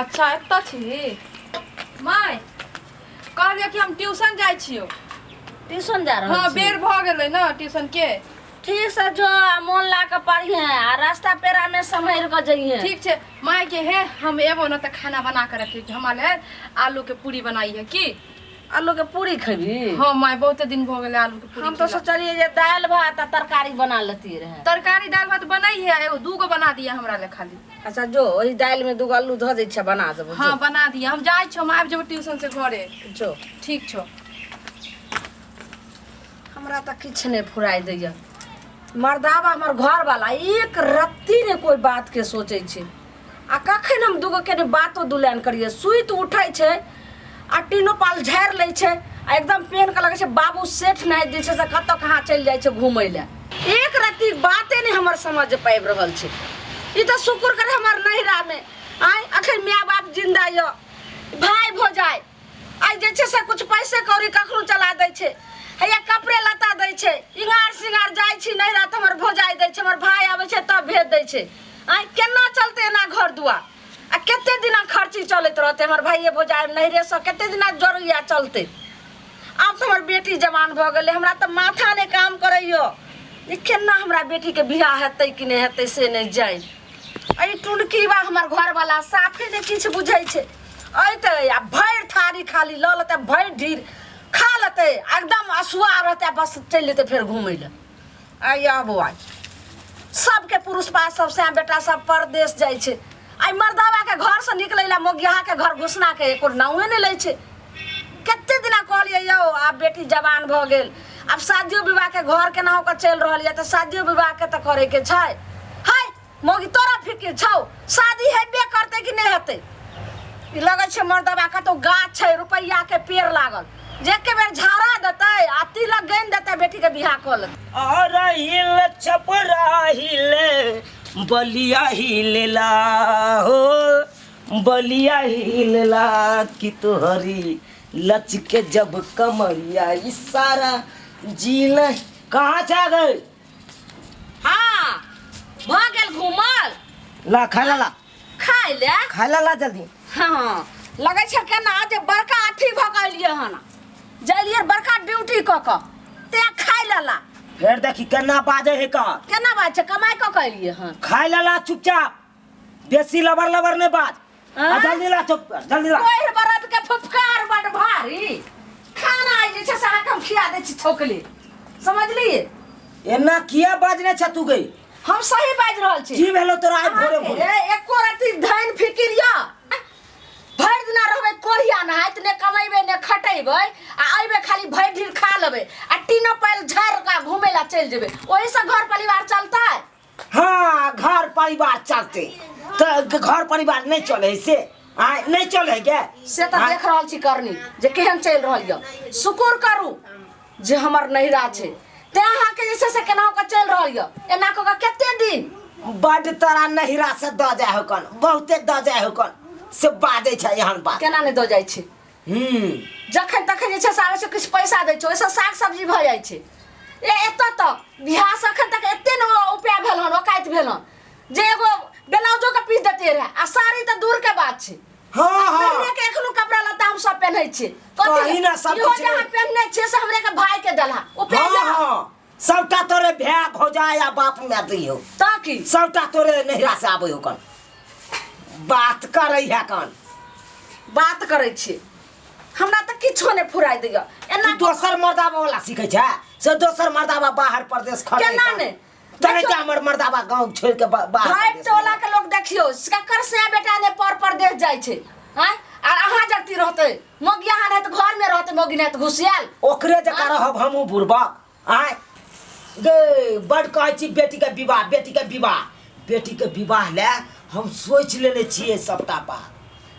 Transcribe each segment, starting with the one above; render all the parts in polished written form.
अच्छा एतऽ छी माय कहलियै कि हम ट्यूशन जाइ छियौ। ट्यूशन जा रहल हाँ छी? बेर भऽ गेलै ने ट्यूशन के। ठीक से जो आ मोन ला के पढ़िहे आ रास्ता पेरा में सम्हरि के जइहे। ठीक छै माय के हे हम एबो ने तऽ खाना बना के रखी हमरा लेल आलू के पूरी बनाई है की। आलू के पूरी खेबी? हाँ माय बहुते दिन भऽ गेलै आलू के पूरी हम तो खेला। सोचलिए जे दालि भात आ तरकारी बना लेती रहे। तरकारी दालि भात बनाई है एगो दूगो बना दिया हमरा ले खाली। अच्छा जो ओही दालि में दूगो आलू धऽ दै छियै बना देबो। हाँ बना दिया हम जाइ छौ हम आबि जेबो ट्यूशन से घरे। जो ठीक छौ। हमरा तऽ किछु नहि फुराइ दैया मर्दाबा हमर घरवाला एक रत्ती ने कोइ बात के सोचै छै आ कखन हम दूगो के ने बातो दुलान करियै सुति उठै छै आ टीनो पाल झाड़ि लै छै आ एकदम पेन के लगै छै बाबू सेठ नहि जे छै से कतऽ कहाँ चलि जाइ छै घूमै लए एक रत्ती बाते नहि हमर समझ पाबि रहल छै। ई तऽ शुक्र करे हमर नैहरामे आँय अखन माय बाप जिन्दा यऽ भाय भौजाइ आइ जे छै से कुछ पैसे कौड़ी कखनो चला दै छै हैया कपड़े लत्ता दै छै इंगार सिंगार जाइ छी नैहरा तऽ हमर भौजाइ दै छै हमर भाय आबै छै तब भेज दै छै आँय केना चलतै एना घर दुआर आ कते दिना खर्ची चलैत रहतै हमर भाइये भौजाइ नैहरेसँ कते दिना जरूरिया चलतै। आब तऽ हमर बेटी जवान भऽ गेलै हमरा तऽ माथा नहि काम करैया जे केना हमरा बेटीके बियाह हेतै कि नहि हेतै से नहि जानि। एहि टुनकीबा हमर घरवला साफे नहि किछु बुझै छै अयतै आ भरि थारी खाली लऽ लेतै भरि ढीर खा लेतै एकदम असुआ रहतै बस चलि जेतै फेर घूमै लए। आइ आबो आइ सबके पुरुष पास सब सैं बेटा सब परदेश जाइ छै आइ मर्दाबाके घरसँ निकलै लए मोगियाके घर घुसनाके एको नामे नहि लै छै। कते दिना कहलियै यौ आब बेटी जवान भऽ गेल आब शादियो विवाहके घर केना कऽ चलि रहल यऽ तऽ शादियो विवाहके तऽ करैके छै। हाय मौगी तोरा फिकिर छौ शादी हेबे करतै कि नहि हेतै? ई लगै छै मर्दबा कतौ गाछ छै रुपैआ के पेड़ लागल जे एके बेर झाड़ा देतै आ तिलक गनि देतै बेटी के बियाह कऽ लेतै। अरहिल छपराहिल बलिया हिलेला हो बलिया हिलेला कि तोहरी लचके जब कमरिया इशारा जिल कहाँ छा गई? हाँ भऽ गेल घूमल। ला खाय ला ला। खाय ले। खाय ला ला जल्दी। हाँ लगै छै केना जे बड़का अथी भऽ गेलियै हन जलियै बड़का ड्यूटी कऽ कऽ ते खाय ला ला। फेर देखी केना बाजै है का। केना बाजै छै कमाइ कऽ कऽ एलियै हन। खाय ला ला चुपचाप बेसी लबर लबर नहीं बाज। आँय? आ जल्दी ला चुप जल्दी ला। कोहि बरद के फुफकार बड भारी खाना जे छै से अहाँके हम खिया दै छी छौकले समझलियै। एना किया बाजने छ तू गई? हम सही बाजि रहल छी। की भेलो तोरा आइ भोरे भोरे? ए, एको रत्ती धन फिकिर यऽ भरि दिना रहबै कोढ़िया नहाइत ने कमेबै ने खटेबै आ अयबै खाली भरि ढीर खा लेबै आ टीनो पाइल झाड़ि कऽ घूमै लए चलि जेबै ओहिसँ घर परिवार चलतै? हाँ घर परिवार चलते तऽ घर परिवार नहीं चले है से आय नहीं चले है के? से तऽ देख रहल छी करनी जे केहन चलि रहल यऽ। शुक्र करू जे हमर नैहरा छै तें अहाँके जे छै से केनाहु कऽ चलि रहल यऽ एना कऽ कऽ कते दिन। बड तोरा नैहरा से दऽ जाय हो कन बहुते दऽ जाय हो कन से बाजै छै एहन बात। केना नहि दऽ जाइ छै? जखन तखन जे छै से आबै छै किछु पैसा दै छै ओहिसँ साग सब्जी भऽ जाइ छै। ए एतऽ तक बियाहसँ एखन तक एते ने उपाय भेल हन औकाति भेल हन जे एगो ब्लाउजो के पीस देते रहे आ साड़ी तऽ दूर के बात छै। हाँ, हाँ। पहिने के एखनो कपड़ा लत्ता हम सब पहनै छियै। कथी कही ना सब इहो कुछ जे अहाँ नहीं। पहनने छियै से हमरे के भाई के देलहा। ओ पहन हाँ, हाँ। सबटा तोरे भाय भौजाइ आ बाप माय दै हो। तऽ की? सबटा तोरे नैहरा से आबै हो कन। बात करै है कन। बात करै छियै। हमरा तऽ किछो नहि फुराइ दैया। एना तू दोसर मर्दाबा वाला सीखै छै? से दोसर मर्दाबा बाहर परदेश खटै केना कन। नहि? तने तऽ हमर मर्दाबा गाँव छोड़ि के बाहर भाई परदेश टोला के लोग देखियो ककर से बेटा ने पर परदेश जाइ छै। आँय? आ अहाँ जगती रहतै मोगी अहाँ नहि तऽ घर में रहतै मोगी नहि तऽ घुसियाल। ओकरे जकाँ रहब हमहूँ बुढ़बक। आँय गे बड कहै छी बेटी के विवाह बेटी के विवाह बेटी के विवाह ले हम सोचि लेने छियै सबटा बात।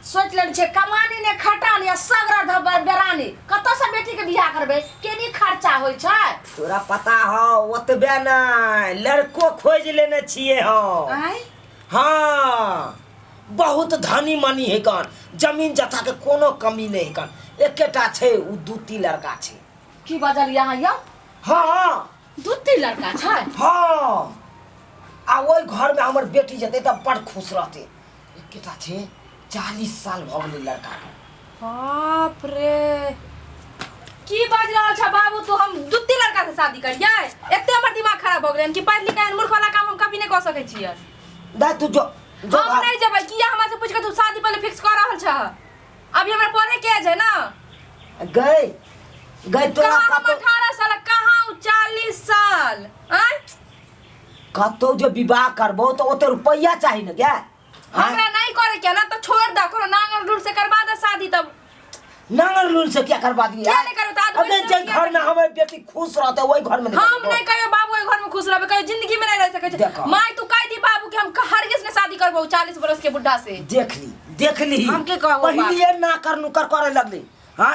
सोचि लेने छियै कमानी ने खटानी आ सगरा धबर बेरानी कतऽसँ बेटी के बियाह करबै केनी खर्चा होइ छै? तोरा पता हौ ओतबे नहि लड़को खोजि लेने छियै हम। आँय? हाँ बहुत धनी मनी है कन जमीन जथा के कोनो कमी नहीं है कन एकेटा छै उ दूती लड़का छै। की बजलियै अहाँ यौ? हाँ। दूती लड़का छै? हाँ आ ओहि घर में हमर बेटी जेतै तऽ बड़ खुश रहतै। एकेटा छै 40 साल भऽ गेलै लड़का के। बाप रे, की बाज रहल छ बाबू तू? हम दुत्ती लड़का से शादी करियै? एते हमर दिमाग खराब भऽ गेलै कि पढ़ि लिख के मूर्ख वाला काम हम कभी नहि कऽ सकै छियै। दाइ, तू जो जो। हम घर। नहीं जेबै। किया हमरा से पूछ के तू शादी पहले फिक्स कर रहल छ? अभी हमरा पढ़े के एज है ना। गई गई, तोरा कहाँ हम कतौ 18 साल, कहाँ 40 साल, आँय? कतौ जे विवाह करबो तऽ ओते रुपैआ चाही ने गे। हमरा नहीं करे के ना तो छोड़ द, कोनो नांगल रूल से करवा दे शादी तब। नांगल लूल से क्या करवा दिए? किया नहीं करबे? तो आदमी अबे से जे किया घर में हमर बेटी खुश रहते, वही घर में नहीं हम करबो। नहीं कहियो बाबू ओहि घर में खुश रहबे, कहियो जिंदगी में नहीं रह सकै छै। देखो। माय, तू कह दी बाबू के हम हरगिज ने शादी करबो 40 बरस के बुढ़ा से। देख ली, देख ली। हम की कहबो बाप? पहलिए ना कर नुकर करे लगली हां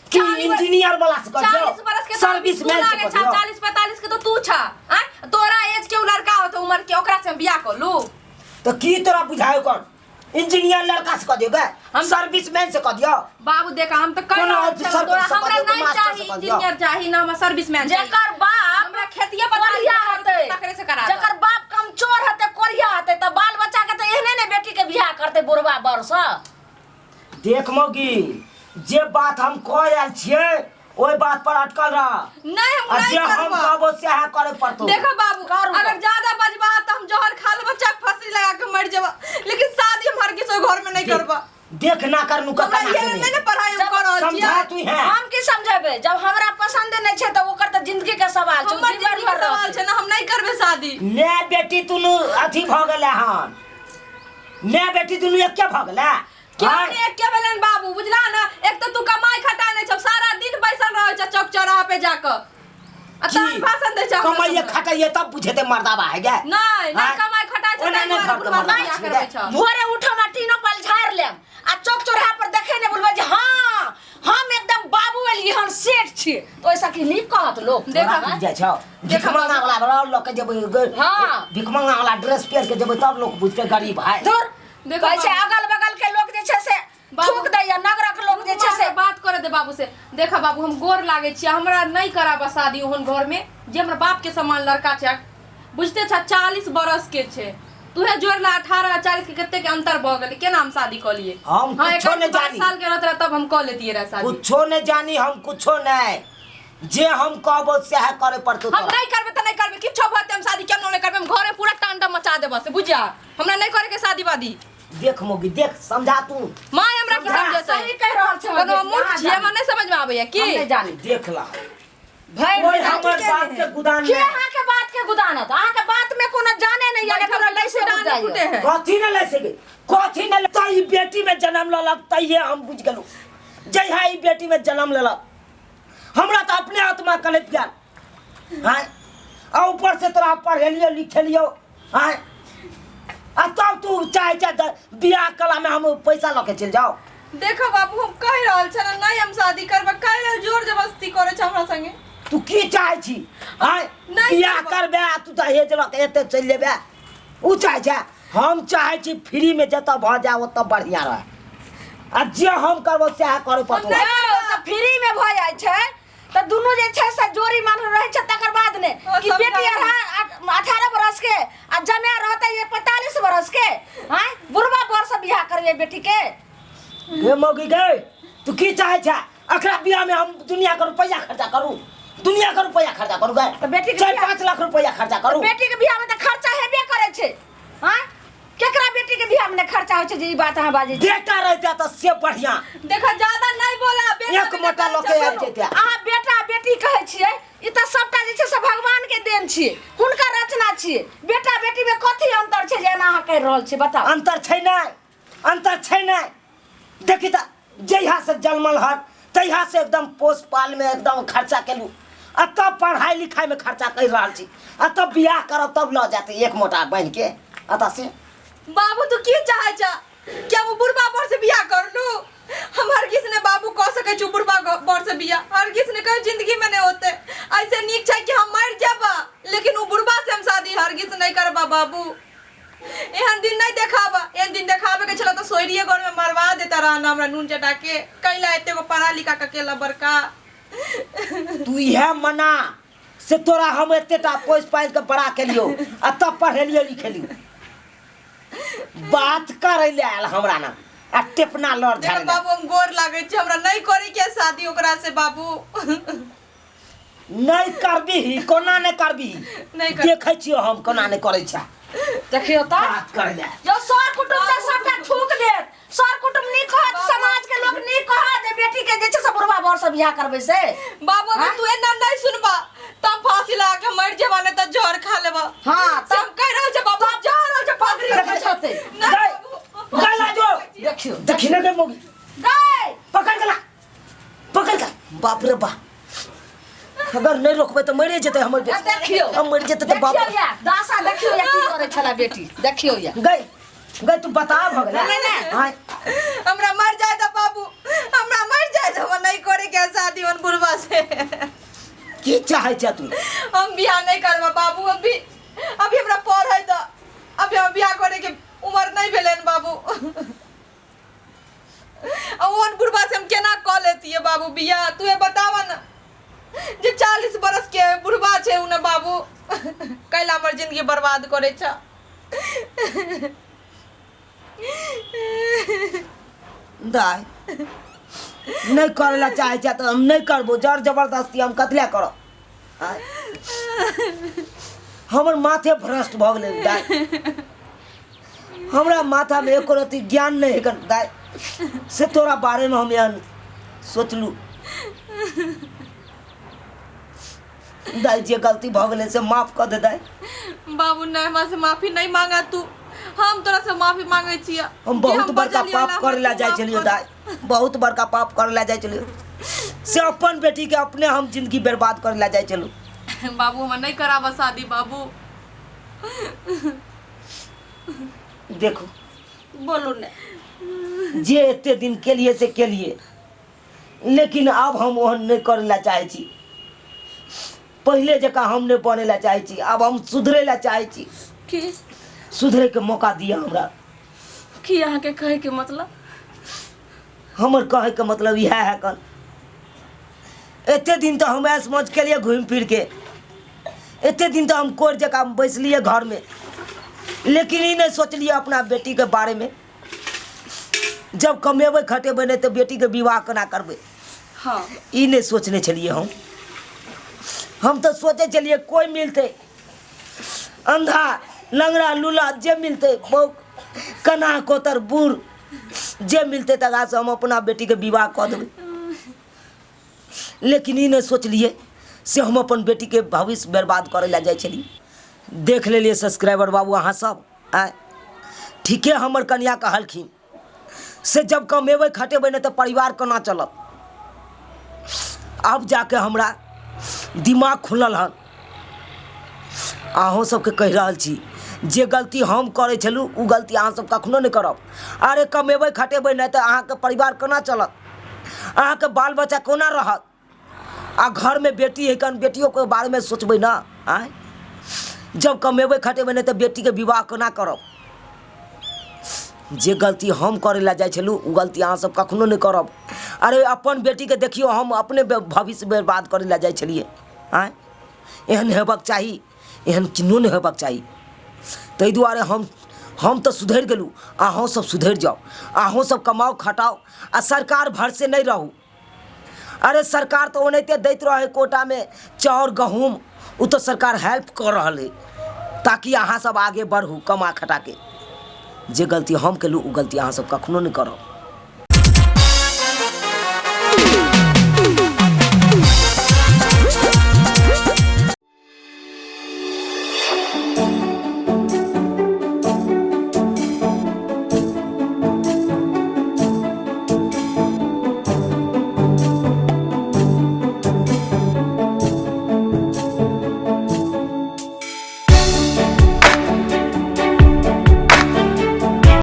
कि इंजीनियर वाला से कर। 40 बरस के सर्विस तू मैन से लागे कर छा, दियो। 40-45 के तो तू छा। आय, तोरा एज के उ लड़का होते उम्र के, ओकरा से हम बियाह कर लू? तो की तोरा बुझायो कर? इंजीनियर लड़का से कर दियो गे, सर्विस मैन से कर दियो। बाबू देखा, हम तो कह कोनो रहल छियै, ऑफिसर तोरा से हमरा कह दियो, नहीं मास्टर चाही से कह दियो। इंजीनियर चाही ना हमरा सर्विस मैन चाही। जेकर बाप हमरा खेतिए पथारी कोढ़िया हतै, तकरे से करा दे। जकर बाप कमजोर हतै, कोढ़िया हतै, तऽ बाल बच्चा के तऽ एहने ने बेटी के बियाह करतै बुढ़वा बर से। देख मौगी, जे बात हम कह आयल छियै ओहि बात पर अटकल रह। नहीं, हम आ नहीं जे हम करबो। कहबो सएह करे पड़तौ। देखो बाबू, करू। अगर ज्यादा बजबा तो हम जहर खा लेबो, चाहे फांसी लगा के मर जेबा, लेकिन शादी हम हरगिज ओहि घर में नहीं देख- करबा। देख, ना कर नुकर हमरा कना ये के नहीं नहीं। ने पढ़ाई हम कर रहल समझा छियै। तू है। हम की समझेबै जब हमरा पसंद नहि छै तऽ ओकर तऽ जिंदगी के सवाल छै, ओ हमर जीवन जिंदगी के भर सवाल रहतै। छै ना, हम नहीं करबे शादी। ने बेटी दुनू अथी भऽ गेलै हन, ने बेटी दुनू एके भऽ गेलै। क्यों आँय? नहीं एके भेलन बाबू, बुझला ना? एक तो तू कमाई खटा नहीं छौ, सारा दिन बैसल रहै छ चौक चौराहा पे जाकर आ की? तहन भाषण दै छ हमरा कमाइए सबके। खटाइए तब बुझेतै मर्दाबा है गे। नहीं नहीं, आँय? कमाई खटाइ छै ओना ताहि नहि दुआरे घर के बुढ़बा मर्दाबा बियाह छै करबै गे। छ। भोरे उठम आ टीनो पर झाड़ि लेम आ चौक चौराहा पर देखे ने बोलबै जे हाँ, हम एकदम बाबू एलियै हन, सेठ छी, तऽ ओहिसँ की नीक कहत लोक? देखा। तोरा बुझाइ छौ भिखमंगा वाला बड़ा लऽ के जेबै हाँ। भिखमंगा वाला ड्रेस पहिर के जेबै तब लोक बुझतै गरीब है? दूर देखो कहै छै बाबू। अगल बगल के लोक जे छै से बाबू। थूक दैया, नगरक लोक जे छै से। बात करे दे बाबू से। देखा बाबू, हम गोर लागे छियै, हमरा नहीं कराबा शादी ओहन घर में जे हमरा बाप के समान लड़का छै। बुझते छ, 40 बरस के छै, तूहे जोड़ ला, 18 40 के कते के अंतर भऽ गेलै। केना हम शादी कऽ लिए? हम हाँ, कुछो 21 नहि जानी। साल के रहत रहे तब हम कऽ लेतियै रहे शादी। कुछो नहीं जानी हम, कुछो नहीं। जे हम कहबो सएह करे पड़तौ हम तोरा। नहीं करबे तऽ नहीं करबे, किछो भते हम शादी केना नहीं करबे। हम घरे पूरा तांडव मचा देबे से बुझा, हमरा नहीं करे के शादी वादी। देख मोगी, देख, समझा तू। माय, हमरा की समझा। समझेतै? सही कहि रहल छै हमर कोनो बेटी, मूर्ख अहाँ छियै? जानी। हमरा नहीं समझ में आबैया की? हम नहि जानी। देख ला। भरि कोई दिन हमर के बात के गुदान के नहीं। अहाँके बात के गुदानत? अहाँके बात में कोनो जाने नहीं है, बैठल कोनो लैसे गुदान गुदाइए। फूटे है। कथी ने ले सके, कथी ने त ई बेटी में जन्म लेलक तहिये हम बुझ गेलहुँ। जहिया ई बेटी में जन्म लेलक हमरा तऽ अपने आत्मा कलपि गेल। आँय, आ ऊपर से तोरा पढ़ेलियो लिखेलियो, आँय, आ तब तू चाहे छै बियाह कला में हम पैसा लऽ के चलि जाओ। देखो बाबू, हम कहि रहल छे ना, नहीं हम शादी करबै। कहि रहल, जोर जबरदस्ती करे छै हमरा संगे। तू की चाहे छी? आँय? नहि बियाह करबै। करबे आ तू दहेज लऽ के एते चलि जेबे, ओ चाहे छै? हम चाहे छी फ्री में जतऽ भऽ जाए ओतऽ बढ़िया रहे, आ जे हम करबो सएह करे पड़तौ। नहि। तऽ फ्री में भऽ जाइ छै तऽ दुनू जे छै से जोड़ी मानल रहै छै तकर बाद ने ओ कि समझा बेटी दे। 18 बरस के आ जमाय रहतै ये 45 बरस के। आँय, बुढ़बा बर से बियाह करबै बेटी के? हे मौगी गे, तू की चाहे छै? अकरा बियाह में हम दुनिया के रुपया खर्चा करू, दुनिया के रुपया खर्चा करू गे? तऽ बेटी के चारि बियाह- 5 लाख रुपया खर्चा करू? बेटी के बियाह में तऽ खर्चा हेबे करै छै। आँय, केकरा बेटी के बियाह में नहि खर्चा होइ छै जे ई बात अहाँ बाजै छी? बेटा रहते तऽ से बढ़िया। देखो, ज्यादा नहीं बोला बेटा। एक मोटा लऽ के आबि जेतै। अहाँ बेटा बेटी कहै छियै, ई तऽ सबटा जे छै से भगवान के देन छियै, हुनकर रचना छियै। बेटा बेटी में कथी अंतर छै जे एना अहाँ कहि रहल छियै, बताउ। अंतर छै नहि, अंतर छै नहि। देखी तऽ, जहिया से जन्मल हर तहिया से एकदम पोस पाल में एकदम खर्चा केलू, आ तब पढ़ाई लिखाई में खर्चा कर रहल छी, आ तब बियाह करब तब लऽ जाते एक मोटा बन के अतः से। बाबू, तू की चाहे छा कि हम बुढ़बा बर से बियाह कर लू? हम हरगिज ने बाबू कह सके छु बुढ़बा बर से बियाह, हरगिज ने, कहियो जिंदगी में नहीं होते। ऐसे नीक छै कि हम मर जाबा, लेकिन उ बुढ़बा से हम शादी हरगिज नहीं करबा। बाबू, एहन दिन नहीं देखाबा। एहन दिन देखाबे के छला तो सोइरिए घर में मरवा देता रहना हमरा नून चटा के। कैला एते गो पढ़ा लिखा के केला बड़का? तू इएह मना से तोरा हम एतेटा पोसि पालि के बड़ा केलियौ आ तब पढ़ेलियौ लिखेलियौ। बात करै लए आयल हमरा ना। आ टेपना लड़ देखो झाड़े बाबू हम गोर लागै छी हमरा नहीं करे के है शादी ओकरा से बाबू नहीं करबी कोना नहीं करबी नहीं कर देखै छियो हम कोना नहीं करै छै देखियो तऽ बात करै ले जो सर कुटुम्ब तऽ सबटा थूक देत सर कुटुम्ब नीक कहत समाज के लोग नीक कहत जे बेटी के जे छै से बुढ़वा बर से बियाह करबै से बाबू अगर हाँ? तू एना नहीं सुनबा तब फांसी लगा के मर जेबा नहीं तऽ जहर खा लेबा हाँ से हम कह रहल छै बाबू जा रहल छै फांसी लगा देखै छते नहीं गए बाबू, गए लाजो देखियो देखी ने गए मोगी गए पकड़ के ला पकड़ के बाप रे बाप अगर नहीं रोकबै तऽ मरे जेतै हमर आ बेटी देखियो हम मरि जेतै तऽ बाप देखियो या दासा देखियो या की करै छला बेटी देखियो या गई गई तू बता भऽ गेलै नहीं, नहीं। आँय, हमरा मर जाए तऽ बाबू हमरा मर जाए तऽ हमरा नहीं करे के है शादी ओन बुढ़वा से की चाहै छै तू हम बियाह नहीं करबा बाबू अभी अभी हमरा पढ़ै दऽ अभी हम बियाह करे के उम्र नहीं भेलै हन बाबू आ ओहन बुढ़बा से हम केना कऽ लेतियै बाबू बियाह तू बताबऽ ने जे 40 बरस के बुढ़बा छै उ ने बाबू कैला हमर जिंदगी बर्बाद करै छ दाय नहि करै लए चाहै छै तऽ हम नहि करबो जर जबरदस्ती हम कथी लए करब आँय? हमर माथे भ्रष्ट भऽ गेलै दाय हमरा माथामे एको रत्ती ज्ञान नहि है दाय से तोरा बारेमे हम एहन सोचलू दाय जे गलती भऽ गेलै से माफ कऽ दे दाय बाबू नहीं हमरा से माफी नहीं मांगा तू हम तोरा से माफी मांगे छियै हम जे बहुत बड़का बजलियै पाप ओला करे ला हमरा जाइ तू छलियै माफ कर दाय बहुत बड़का पाप करे ला जाइ छलियै से अपन बेटी के अपने हम जिंदगी बर्बाद करे ला जाइ छलू दे। बाबू हमरा नहीं कराबा शादी बाबू देखू बोलू ने जे एते दिन केलिए से केलिए लेकिन आब हम ओहन नहि करै लए चाहै छी पहिले जकाँ हम नहि बनै लए चाहै छी आब हम सुधरै लए चाहै छी की सुधरैके मौका दिअ हमरा की अहाँके कहैके मतलब हमर कहैके मतलब इएह है कन एते दिन तऽ हम ऐश मौज केलिए घुमि फिर के एते दिन तऽ हम कोर जकाँ बैसलिए घरमे लेकिन ई नहि सोचलिए अपना बेटीके बारेमे जब कमेबै खटेबै नहि तऽ बेटीके विवाह केना करबै हाँ ई नहि सोचने छलिए हम हम तऽ सोचै छलिए कोइ मिलतै अंधा लंगड़ा लूला जे मिलतै बौक कना कोतर बूढ़ जे मिलतै तकरासँ हम अपना बेटीके विवाह कऽ देबै लेकिन ई नहि सोचलिए से हम अपन बेटीके भविष्य बर्बाद करै लए जाइ छलियै देख लेलियै सब्सक्राइबर बाबू अहाँ सब आँय ठीके हमर कनिया कहलखिन से जब कमेबै खटेबै नहि तऽ परिवार कोना चलत आब जाके हमरा दिमाग खुलल हन अहूँ सबके कहि रहल छी जे गलती हम करै छलहुँ ओ गलती अहाँ सब कखनो नहि करब अरे कमेबै खटेबै नहि तऽ अहाँके परिवार कोना चलत अहाँके बाल बच्चा कोना रहत आ घरमे बेटी है कन बेटियोके बारेमे सोचबै ने आँय जब कमेबै खटेबै नहि तऽ बेटीके विवाह कोना करब जे गलती हम करै लए जाइ छलहुँ ओ गलती अहाँ सब कखनो नहि करब अरे अपन बेटीके देखियौ हम अपने भविष्य बर्बाद करै लए जाइ छलियै आँय एहन हेबाक चाही एहन किन्नो नहि हेबाक चाही ताहि दुआरे हम हम तऽ सुधरि गेलहुँ अहूँ सब सुधरि जाउ अहूँ सब कमाउ खटाउ आ सरकार भरसे नहि रहू अरे सरकार तऽ ओनाहिते दैत रहै कोटामे चाउर गहूँम ओ तऽ सरकार हेल्प कऽ रहल अइ ताकि अहाँ सब आगे बढ़ू कमा खटाके जे गलती हम केलहुँ ओ गलती अहाँ सब कखनो नहि करब।